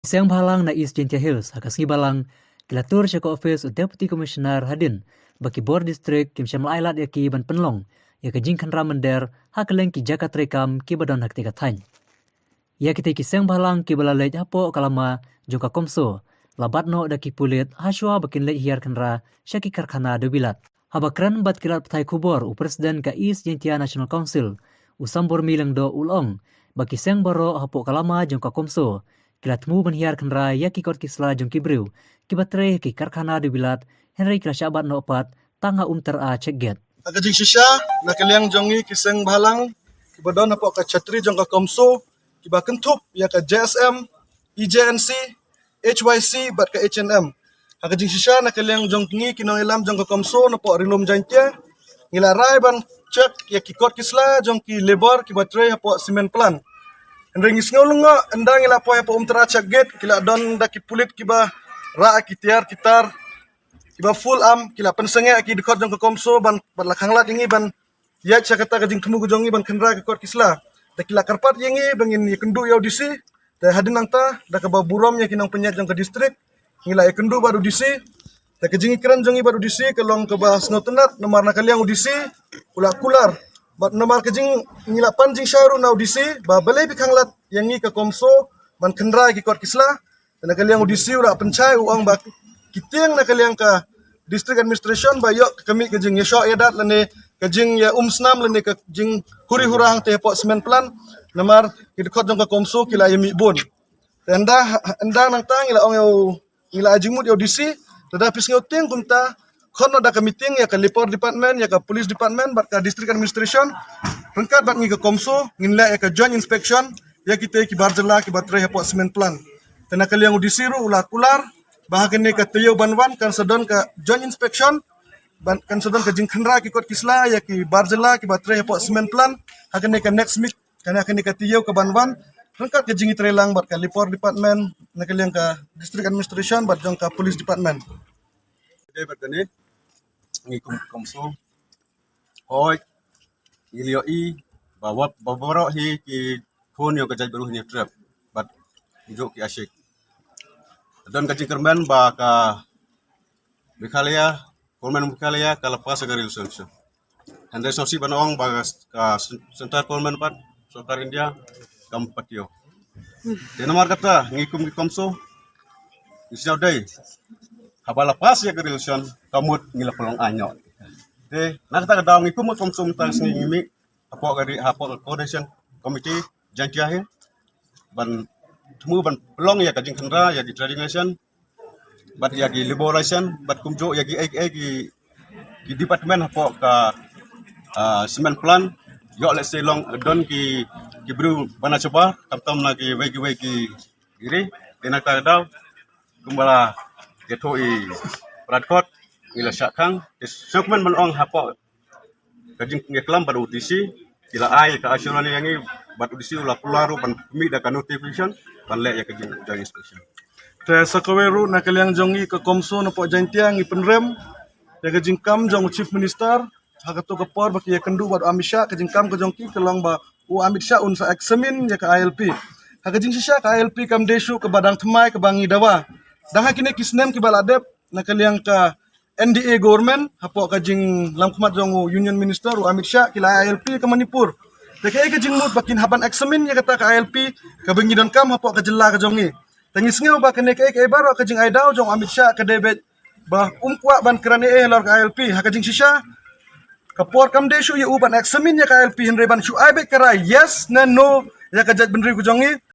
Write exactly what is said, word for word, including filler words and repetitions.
Seng bhalang na East Jaintia Hills ha ka sngi Balang ki la tur sha ka office u Deputy Commissioner hadien ba ki bor district kim shym la ai lad ïa ki ban pynlong ïa ka jingkhynra mynder ha kylleng ki jaka treikam kiba don ha katei ka thaiñ. Ïa kitei ki seng bhalang kiba la leit hapoh ka lama jong ka CoMSO la bat noh da ki pulit hashwa ba kin leit hiar khynra sha ki karkhana dewbilat. Haba kren bad ki lad pathai khubor u President ka East Jaintia National Council u Sambormi Lyngdoh u la ong ba ki seng baroh hapoh ka lama jong ka CoMSO ki la thmu ban hiar khynra ïa ki kot ki sla jong ki briew kiba trei ha ki karkhana dewbilat, hynrei ki la shah bat noh pat tang ha Umtyra check gate. Ha ka jingshisha, na ka liang jong ngi ki seng bhalang kiba don hapoh ka chhatri jong ka CoMSO kiba kynthup ïa ka JSM, EJNC, HYC bad ka HNM. Ha ka jingshisha, na ka liang jong ngi ki nongïalam jong ka CoMSO napoh Ri-lum Jaintia, ngi la rai ban check ïa ki kot ki sla jong ki labour kiba trei hapoh cement plant. Hynrei ngi sngew lyngngoh ynda ngi la poi hapoh Umtyra check gate, ki la don da ki pulit kiba rah ki tiar ki tar kiba full arm, ki la pynsangeh ki dkhot jong ka CoMSO ban, ban la khanglad ïa ngi ban ïaid sha kata ka jingthmu ka jong ngi ban khynra ki kot ki sla. Te ki la kyrpad ïa ngi ba ngin ïakynduh ïa u DC. Te hadien nangta, da kaba burom ïa ki nongpynïaid jong ka district, ngi la ïakynduh bad u DC. Te ka jingïakren jong ngi bad u DC ka long kaba sngewtynnat, namar na ka liang u DC u la kular. Bad namar ka jing, ngi la pan jingshai ruh na u DC ba balei phi khanglad ïa ngi ka CoMSO ban khynra ki kot ki sla. Te na ka liang u DC u la pynshai, u ong ba ki tieng na ka liang ka district administration ba ïoh ka kmih ka jingïashoh ïadat lane ka jingïaumsnam lane ka jinghuri hura hangtei hapoh cement plant. Namar ki dkhot jong ka CoMSO ki la ïamih bun. Te ynda, ynda nangta ngi la ong ïa u, ngi la ai jingmut ïa u DC, lada phi sngew tieng kumta, khot noh da ka meeting ïa ka Labour Department, ïa ka Police Department bad ka District Administration, ryngkat bad ngi ka CoMSO, ngin leh ïa ka joint inspection ïa kitei ki bar jylla kiba trei hapoh cement plant. Te na ka liang u DC ruh u la kular ba ha kane ka taïew ban wan kan sa don ka joint inspection, ban, kan sa don ka jingkhynra ki kot ki sla ïa ki bar jylla kiba trei hapoh cement plant ha kane ka next week, kane, ha kane ka taïew ka ban wan, ryngkat ka jingïatreilang bad ka Labour Department, na ka liang ka District Administration bad jong ka Police Department. Dei bad kane, ngi kum, CoMSO, hooid, ngi la ïohi ba wat, ba baroh hi ki khun jong ka jaitbynriew hin ïatrep bad kumjuh ki Ashik. Don ka jingkyrmen ba ka Meghalaya, Government of Meghalaya ka la pass ka resolution. Hynrei sngewsih ban ong ba ka central government pat, sorkar India, kam pat ïoh. Te namar kata ngi kum ki CoMSO ngi sngew dei haba la pass ïa ka resolution, ka mut ngi la pynlong aiñ noh. Te na kata ka daw ngi kum ki CoMSO mynta ka sngi ngi mih hapoh ka ri, hapoh ka coordination committee Jaintia Hills ban thmu ban pynlong ïa ka jingkhynra ïa ki trading license bad ïa ki labour license bad kumjuh ïa ki, ïa ki, ïa ki department hapoh ka, ah, cement plant. Ïoh leh se long don ki, ki briew ba na shabar, khamtam na kiwei kiwei ki ri. Te na kata ka daw kumba la ïathuh i para dkhot, ngi la shah khang. Te sngewkmen ban ong hapoh ka jingïaklam bad u DC, ki la ai ka assurance ïa ngi bad u DC u la kular ruh ban mih da ka notification ban leh ïa ka jing, joint inspection. Te sa kawei ruh na ka liang jong ngi ka CoMSO napoh Jaintia ngi pynrem ïa ka jingkam jong u Chief Minister ha kato ka por ba ki ïakynduh bad u Amit Shah, ka jingkam ka jong ki ka long ba u Amit Shah un sa examine ïa ka ILP. Ha ka jingshisha ka ILP kam dei shuh kaba dang thymmai kaba ngi dawa. Dang ha kine ki snem kiba la dep na ka liang ka NDA government hapoh ka jinglamkhmat jong u Union Minister u Amit Shah ki la ai ILP ka Manipur. Te kaei ka jingmut ba kin hap ban examine ïa kata ka ILP kaba ngi donkam hapoh ka jylla ka jong ngi. Te ngi sngew ba kane kaei kaei baroh ka jingai daw jong u Amit Shah ka dei beit ba um kwah ban kren ei ei halor ka ILP. Ha ka jingshisha ka por kam dei shuh ïa u ban examine ïa ka ILP, hynrei ban shu ai beit ka rai yes ne no ïa ka jaitbynriew ka jong ngi.